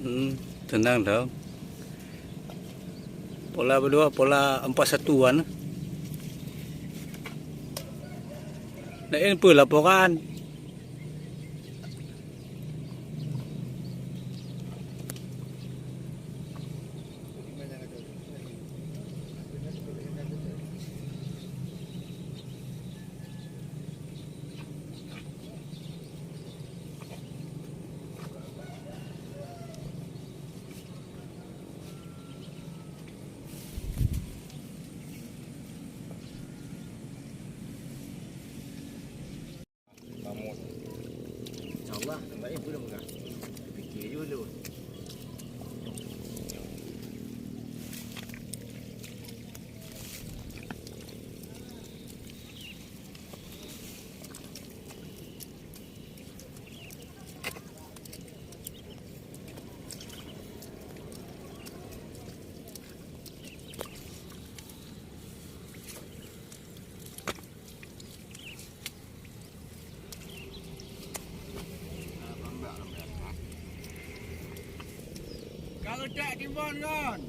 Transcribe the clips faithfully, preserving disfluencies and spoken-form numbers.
Hmm, tenang dah. Pola berdua, pola empat satu an. Lain apa laporan? Insya Allah, tambai pun dah peugah. Pikir dulu. Ka utak timbon kon.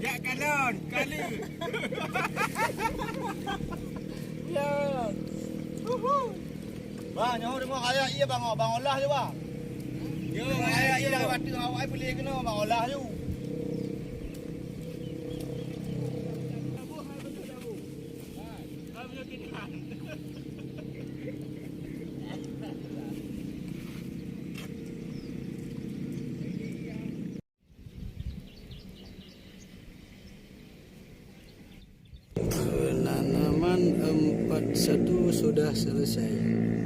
Jak kalon, kali. Ya. Uhu. Bang, nyoe rumoh kaya ié bang, bang olah je bang. Yo, kaya ié dah batu awai beli kena bang olah ju. Penanaman empat satu sudah selesai.